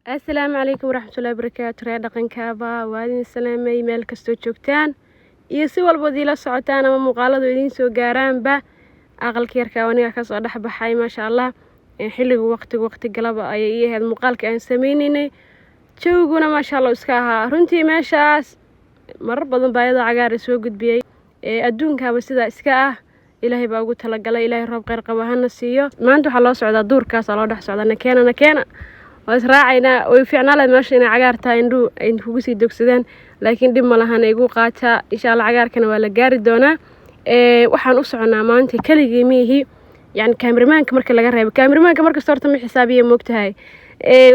Asalaamu calaykum waraxmatullahi wabarakaatu. Reer dhaqankaaba waa idin salaamay meel kastoo joogtaan iyo si walbood iila socotaan ama muuqaaladu idiin soo gaaraanba. Aqalka yarka aniga kasoo dhex baxay, maasha Allah. Xilligu waqtigu waqti galaba ayay ii ahayd muuqaalka aan sameyneynay. Jawiguna maasha Allah iska ahaa. Runtii meeshaas marar badan baa iyadoo cagaara soo gudbiyey. Adduunkaaba sidaa iska ah, Ilaahay baa ugu talagalay. Ilaahay roob kheyr qaba hana siiyo. Maanta waxaa loo socdaa duurkaasa loo dhex socdaa. Nakeena, nakeena, waa israacaynaa. Way fiicnaa lahayd meesha inay cagaar tahay, indhuhu ay kugu sii dogsadaan, laakiin dhib ma lahan, igu qaataa. Insha Allah cagaarkana waa la gaari doonaa. Waxaan u soconaa maanta keligii miihi, yani cameramanka marka laga reebo. Cameramanka markasta horta ma xisaabiya, moogtahay.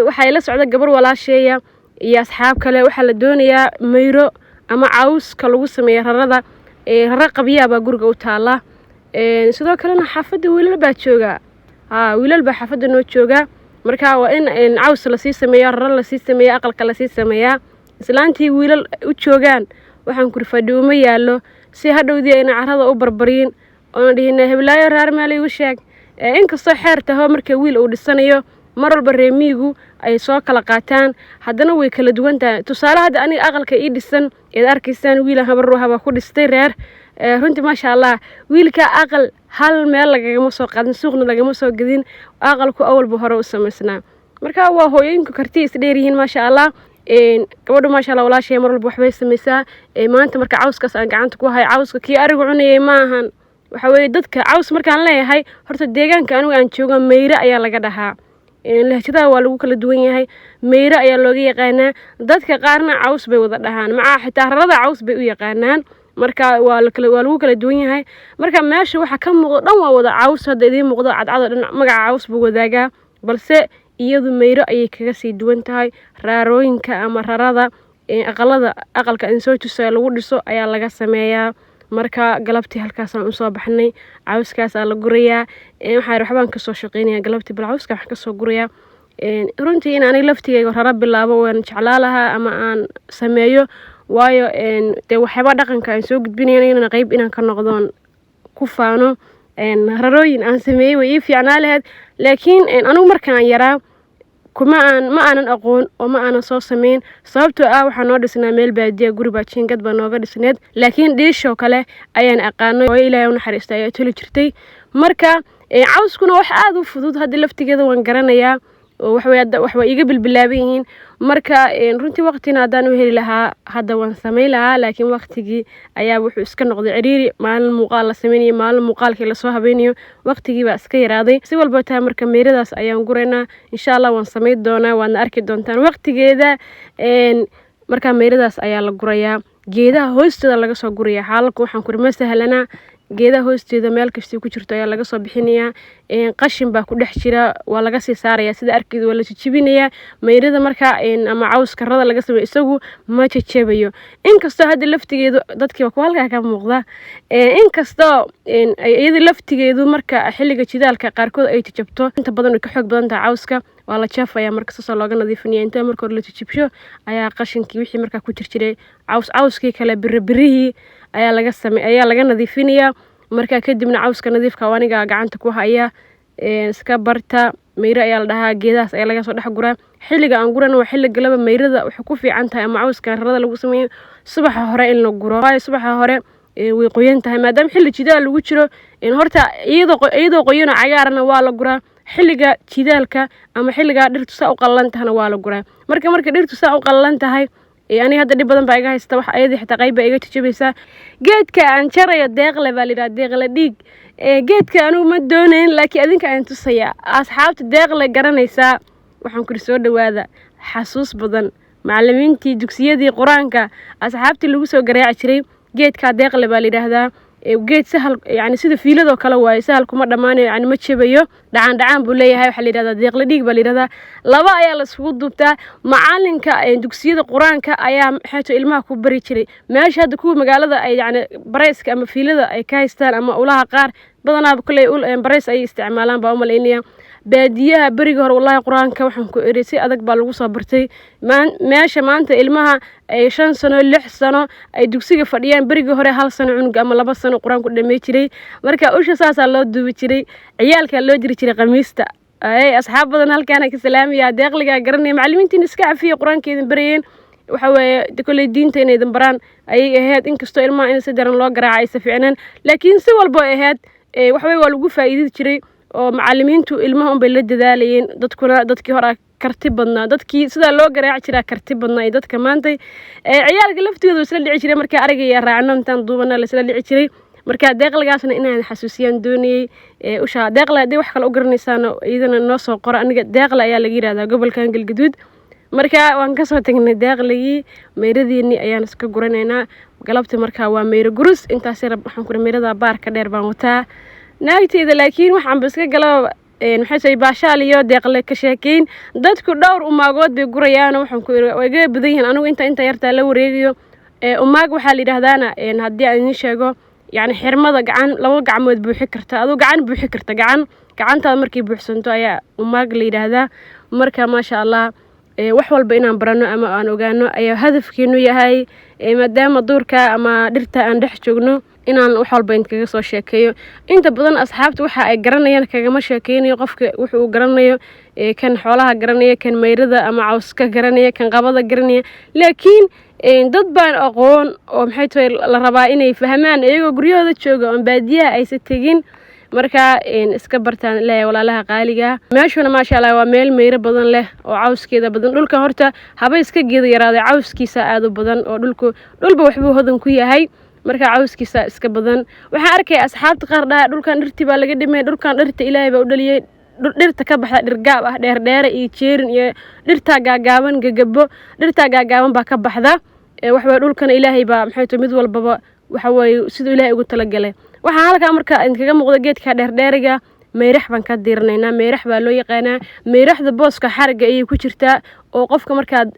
Waxaa ila socda gabar walaasheeya iyo asxaab kale. Waxaa la doonayaa mayro ama cawska lagu sameeya rarada. Raro qabyaabaa guriga u taala. Sidoo kalena xaafadda wiilal baa jooga. Ha, wiilal baa xaafadda noo jooga. Marka waa in caws lasii sameeya, raro lasii sameeya, aqalka lasii sameeyaa. Islaantii wiilal u joogaan, waxaan kuri fadhi uma yaallo, si hadhowdii ayna carada u barbaryin oona dhihin heblaayo raar meel igu sheeg. Inkastoo xeer taho marka wiil uu dhisanayo mar walba reemiigu ay soo kala qaataan, haddana way kala duwan tahay. Tusaale, hadda aniga aqalka ii dhisan eed arkaysaan, wiilan habar ruuha ku dhistay reer. Runtii maasha Allah, wiilka aqal hal meel lagagama soo qaadin, suuqna lagama soo gedin. Aqalku awalba hore u samaysnaa. Marka waa hooyooyinku karti is dheer yihiin, maasha Allah. Gabadhu maasha Allah walaashay mar walba waxbay samaysaa. Maanta marka cawskaas aan gacanta ku hay, cawska kii arigu cunayay ma ahan. Waxa weeye dadka caws markaan leeyahay, horta deegaanka anigu aan jooga mayre ayaa laga dhahaa. Lahjadaha waa lagu kala duwan yahay. Mayre ayaa looga yaqaanaa, dadka qaarna caws bay wada dhahaan, macaa xitaa rarada caws bay u yaqaanaan. Marka waa lagu kala duwan yahay. Marka meesha waxa ka muuqdo dhan waa wada caws. Hadda idiin muuqdo cadcado dhan magaca caws buu wadaagaa, balse iyadu mayro ayay kaga sii duwan tahay. Raarooyinka ama rarada aqalada, aqalka in soo tusayo lagu dhiso ayaa laga sameeyaa. Marka galabtii halkaasaan usoo baxnay, cawskaasaa la gurayaa. Waxaa waxbaan kasoo shaqeynaya galabtii, bal cawska waxaan kasoo gurayaa. Runtii in aniga laftigeyga raro bilaabo waan jeclaa lahaa ama aan sameeyo, waayo dee waxyaaba dhaqanka aan soo gudbinayo inaan qeyb inaan ka noqdoon ku faano rarooyin aan sameeyey way ii fiicnaa lahayd. Laakiin anigu markaan yaraa kuma aan ma aanan aqoon oo ma aanan soo sameyn, sababtoo ah waxaa noo dhisnaa meel baadiya, guri baa jiingad baa nooga dhisneed. Laakiin dhiishoo kale ayaan aqaanay, hooyo Ilaahay u naxariista ayaa toli jirtay. Marka cawskuna wax aada u fudud, hadda laftigeeda waan garanayaa oo waxway wax waa iiga bilbilaaban yihiin. Marka runtii waqtina haddaan u heli lahaa hadda waan sameyn lahaa, laakiin waqtigii ayaa wuxuu iska noqday ciriiri. Maalin muuqaal la sameynayo, maalin muuqaalkii lasoo habeynayo, waqtigii baa iska yaraaday. Si walba tahay, marka meeradaas ayaan guraynaa. Insha Allah waan sameyn doonaa, waadna arki doontaan waqtigeeda. Marka meeradaas ayaa la gurayaa, geedaha hoostooda laga soo gurayaa. Xaalalku waxaan kuri ma sahlanaa. Geedaha hoosteeda meel kastii ku jirto ayaa laga soo bixinayaa. Qashin baa ku dhex jira, waa laga sii saaraya. Sida arkeed waa la jejebinayaa mayrada. Marka ama cawska rada laga sameeyo isagu ma jejebayo, inkastoo hadda laftigeedu dadkiiba kuwa halkaa ka muuqda, inkastoo iyada laftigeedu marka xilliga jidaalka qaarkood ay jejebto, inta badan way ka xoog badan tahay cawska. Waa la jeefaya, marka saasoo looga nadiifinaya. Inta marka hore la jejebsho ayaa qashinkii wixii markaa ku jirjiray, caws cawskii kale, biri birihii ayaa laga same ayaa laga nadiifinayaa. Marka kadibna cawska nadiifka aniga gacanta ku haya. Iska barta, mayro ayaa la dhahaa. Geedahaas ayaa laga soo dhex guraa. Xilliga aan gurana waa xilli galaba. Mayrada waxay ku fiican tahay ama cawska rarada lagu sameeyo subaxa hore in la guro, waayo subaxa hore way qoyan tahay, maadaama xilli jidaal lagu jiro. Horta iyadoo qoyan oo cagaarana waa la guraa, xilliga jidaalka ama xilligaa dhirtu saa u qallalan tahana waa la guraa. Marka dhirtu saa u qallalan tahay, aniga hadda dhib badan baa iga haysta. Wax ayadii xitaa qayb baa iga jajabaysaa. Geedka aan jarayo deeqle baa la yidhaha, deeqle dhiig. Geedka anigu ma doonayn, laakiin adinka aan tusaya. Asxaabta deeqle garanaysaa, waxaan kuri soo dhawaada. Xasuus badan, macalimiintii dugsiyadii Qur-aanka, asxaabtii lagu soo garaaci jiray. Geedkaa deeqle baa la yidhaahdaa. Geed sahal, yani sida fiiladoo kale waaye, sahal kuma dhammaanayo, yani ma jebayo, dhacaan dhacaan buu leeyahay. Waxaa la yidhahdaa deeqle dhiig baa la yidhahdaa. Laba ayaa la isugu duubtaa. Macalinka dugsiyada Qur-aanka ayaa maxayto ilmaha ku bari jiray. Meesha hadda kuwa magaalada ay yani barayska ama fiilada ay ka haystaan ama ulaha qaar badanaaba kolley barays ayay isticmaalaan baa umalaynaya. Baadiyaha berigii hore, wallahi, Qur-aanka waxaan ku iri si adag baa lagu soo bartay. Meesha maanta ilmaha ay 5 sano, 6 sano ay dugsiga fadhiyaan, berigii hore 1 sano cunuga ama 2 sano Qur-aanku dhamey jiray. Marka usha saasaa loo duubi jiray, ciyaalkaa loo jiri jiray khamiista. Ay asxaab badan halkaana ka salaamaya, deeqligaa garanaya. Macallimiintiina iska cafiya, Qur-aanka idin barayeen. Waxa weeye kolley diinta inay idin baraan ayay ahayd, inkastoo ilmaha in si daran loo garaaca aysa fiicneen, laakiin si walbo ay ahayd, waxa weye waa lagu faa'iidi jiray oo macallimiintu ilmaha unbay la dadaalayeen. Dadkuna dadkii hore karti badnaa, dadkii sidaa loo garaaci jiraa karti badnaa iyo dadka maantay. Ciyaalka laftooda isla dhici jiray markaa arigaya raacno, intaan duubana laisla dhici jiray. Marka deeqligaasna inaan xasuusiyaan doonayey. Ushaa deeqle, haddii wax kale u garanaysaana iyadana noo soo qoro. Aniga deeqle ayaa laga yihahdaa gobolkan Galgaduud. Marka waan kasoo tagnay deeqligii, meyradiinii ayaan iska guranaynaa galabta. Marka waa meyro gurus intaas rab. Waxaan kuri meyrada baarka dheer baan wataa naagteyda, laakiin waxaanba iska gala maxay tahay baashaal iyo deeqle ka sheekeyn. Dadku dhowr umaagood bay gurayaan, waxaan ku iri way iga badan yihiin. Anigu inta yartaa la wareegayo. Umaag waxaa la yidhahdaana, haddii aan idiin sheego, yacni xirmada gacan, laba gacmood buuxi karta, aduu gacan buuxi karta, gacan gacantaada markay buuxsanto ayaa umaag la yidhaahdaa. Marka maasha Allah, wax walba inaan barano ama aan ogaano ayaa hadafkeenu yahay, maadaama duurka ama dhirta aan dhex joogno, inaan wax walba inkaga soo sheekeeyo. Inta badan asxaabta waxa ay garanayaan kagama sheekeynayo. Qofka wuxuu garanayo, kan xoolaha garanaya, kan mayrada ama cawska garanaya, kan qabada garanaya, laakiin dad baan aqoon oo maxay tahay la rabaa inay fahmaan iyagoo guryahooda jooga oon baadiyaha aysa tegin. Marka iska bartaan leeyahay walaalaha qaaliga. Meeshuna maasha Allah waa meel meyro badan leh oo cawskeeda badan. Dhulka horta haba iska geeda yaraaday, cawskiisa aada u badan oo dhulku dhulba waxbuu hodan ku yahay. Marka cawskiisa iska badan. Waxaan arkaya asxaabta qaar dhaha dhulkan dhirtii baa laga dhimay. Dhulkan dhirta Ilaahay baa u dhaliyey. Dhirta ka baxda dhirgaab ah, dheerdheere iyo jeerin iyo dhirtaa gaagaaban, gagabo, dhirtaa gaagaaban baa ka baxda. Waxaweye dhulkana Ilaahay baa maxay tahay mid walbaba waxa weeye siduu Ilaahay ugu talagalay. Waxaa halkaa marka idinkaga muuqda geedka dheerdheeriga, meyrax baan ka diiranaynaa. Meyrax baa loo yaqaanaa. Meyraxda booska xariga ayay ku jirtaa, oo qofka markaad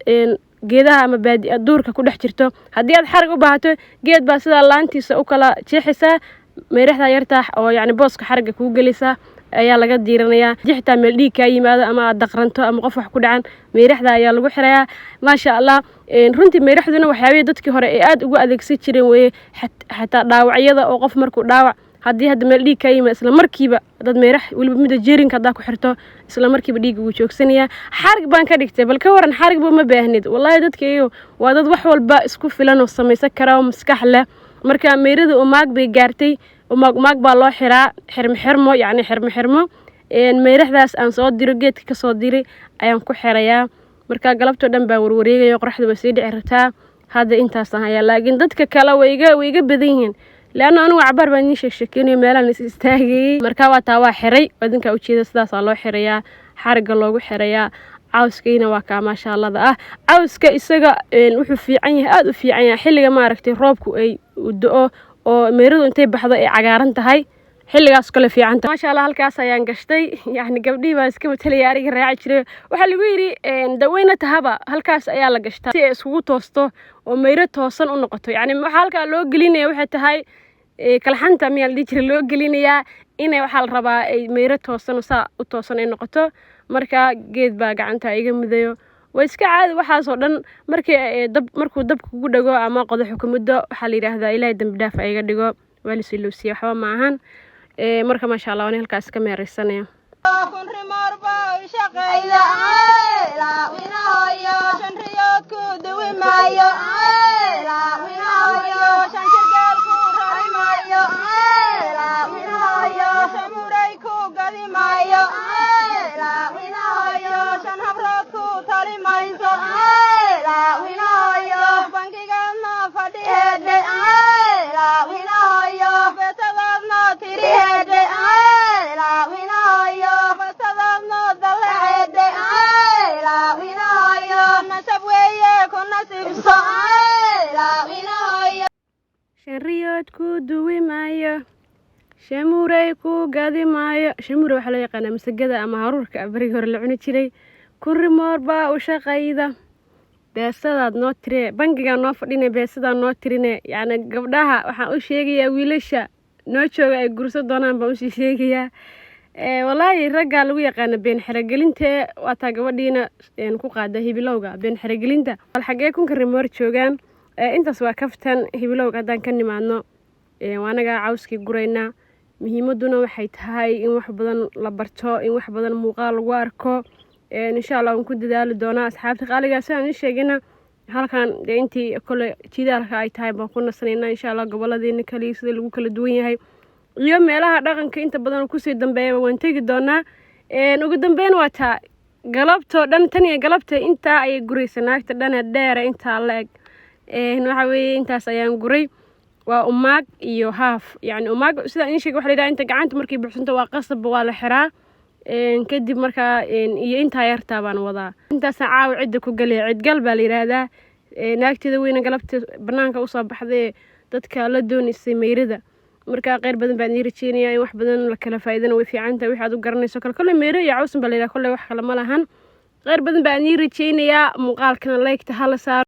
geedaha ama baadi duurka ku dhex jirto, haddii aad xarig u baahato, geed baa sidaa laantiisa u kala jeexaysaa, meyraxda yartaa oo yacni booska xariga kuu gelaysaa ayaa laga diiranayaa. Haddii xitaa meel dhiig kaa yimaado ama aad daqranto ama qof wax ku dhacan, meyraxda ayaa lagu xirayaa. Maasha Allah, runtii meyraxduna waxyaabihii dadkii hore ay aada ugu adeegsan jireen weeye, xataa dhaawacyada oo qof markuu dhaawac, haddii hadda meel dhiig kaa yimaado, isla markiiba dad meyrax, weliba mida jeerinka haddaa ku xirto, isla markiiba dhiigga wuu joogsanayaa. Xarig baan ka dhigtay, bal ka waran? Xarig ba ma baahnid. Wallaahi dadka iyago waa dad wax walba isku filan oo samaysan kara oo maskax leh. Marka meyrada umaag bay gaartay. Umaag umaag baa loo xiraa, xirmo xirmo, yacni xirmo xirmo. Meyraxdaas aan soo diro, geedka kasoo diray ayaan ku xirayaa. Marka galabtoo dhan baan warwareegaya, qoraxda way sii dhici rabtaa. Hadda intaasaan hayaa, laakiin dadka kale way iga badan yihiin, leanna anigu cabaar baan idiin sheeg sheekeynayo, meelaan is istaagayey. Marka waa taa, waa xiray, idinkaa ujeeda. Sidaasaa loo xirayaa, xarigga loogu xirayaa. Cawskayna waa kaa maasha Allahda ah. Cawska isaga wuxuu fiican yahay, aada u fiican yahay xilliga maaragtay roobku ay do-o oo meeradu intay baxdo ay cagaaran tahay, xilligaas kale fiican tahay. Maasha Allah, halkaas ayaan gashtay. Yacni gabdhihii baa iska matalaya ariga raaci jiray. Waxaa lagu yidhi daweyna tahaba halkaas ayaa la gashtaa si ay iskugu toosto oo meyro toosan u noqoto. Yacni waxaa halkaa loo gelinaya waxay tahay kalxanta miyaa la dhihi jiray, loo gelinayaa inay waxaa la rabaa ay meyro toosan oo saa u toosan ay noqoto. Marka geed baa gacanta iga mudayo. Waa iska caadi waxaasoo dhan. Markii dab, markuu dabka kugu dhago ama qodaxu ka muddo, waxaa la yidhaahdaa Ilaahay dambi dhaaf iga dhigo, waa la silowsiya, waxba ma ahan. Marka maasha Allah, waan halkaas ka meeraysanaya. Kun rimoor baa shaqeeya, shan riyood ku duwi maayo, shan shirgeel ku rari maayo, shamuray ku gadi maayo, shan habrood ku tali mayso, bangigaadna fadhiheedhe, beesadaadna tiriheedhe, basadaadna dallaceedhe, nasab weeye ku nasiibso. Shan riyood ku duwi maayo, shamuurey ku gadi maayo. Shamuure waxaa loo yaqaanaa masagada ama haruurka berigii hore la cuni jiray. Kun rimoor baa u shaqayda, beesadaad noo tiree, bangigaa noo fadhine, beesadaa noo tirine. Yacni gabdhaha waxaan u sheegayaa, wiilasha noo jooga ay gurso doonaan baan usii sheegayaa. Wallaahi raggaa lagu yaqaana been xerogelinta. Waataa gabadhiina ku qaada hibilowga been xerogelinta. Bal xaggee kunka rimoor joogaan? Intaas waa kaftan. Hibilowga haddaan ka nimaadno, waa anagaa cawskii guraynaa. Muhiimaduna waxay tahay in wax badan la barto, in wax badan muuqaal lagu arko. Insha Allah waan ku dadaali doonaa, asxaabta qaaligaa. Sidaan idiin sheegayna, halkan dee intii kole jidaalka ay tahay baan ku nasanaynaa, insha Allah. Goboladeena kaliya sida lagu kala duwan yahay iyo meelaha dhaqanka inta badan kusii dambeeyaba waan tegi doonaa. Ugu dambeyn waa taa galabtoo dhan, tan iyo galabta intaa ayay guraysa naagta dhane dheere intaa la eg. Waxa weeye intaas ayaan guray, waa umaag iyo haaf. Yani umaag sidaan idiin sheegay waxa la yidhaha inta gacanta markay buuxsanto waa qasabba, waa la xiraa. Kadib markaa iyo intaa yartaa baan wadaa, intaasaan caawa cidda ku galaya. Cidgal baa la yidhaahdaa. Naagteeda weyna galabta banaanka usoo baxday dadka la doonaysay meyrada. Marka kheyr badan baan ii rajeynayaa. In wax badan la kala faa'iidana way fiican tahay, wixii aad u garanayso kale. Kolley meyro iyo cawsan baa la yidhaha, kolley wax kale ma lahan. Kheyr badan baan ii rajeynayaa. Muuqaalkana like-ta hala saaro.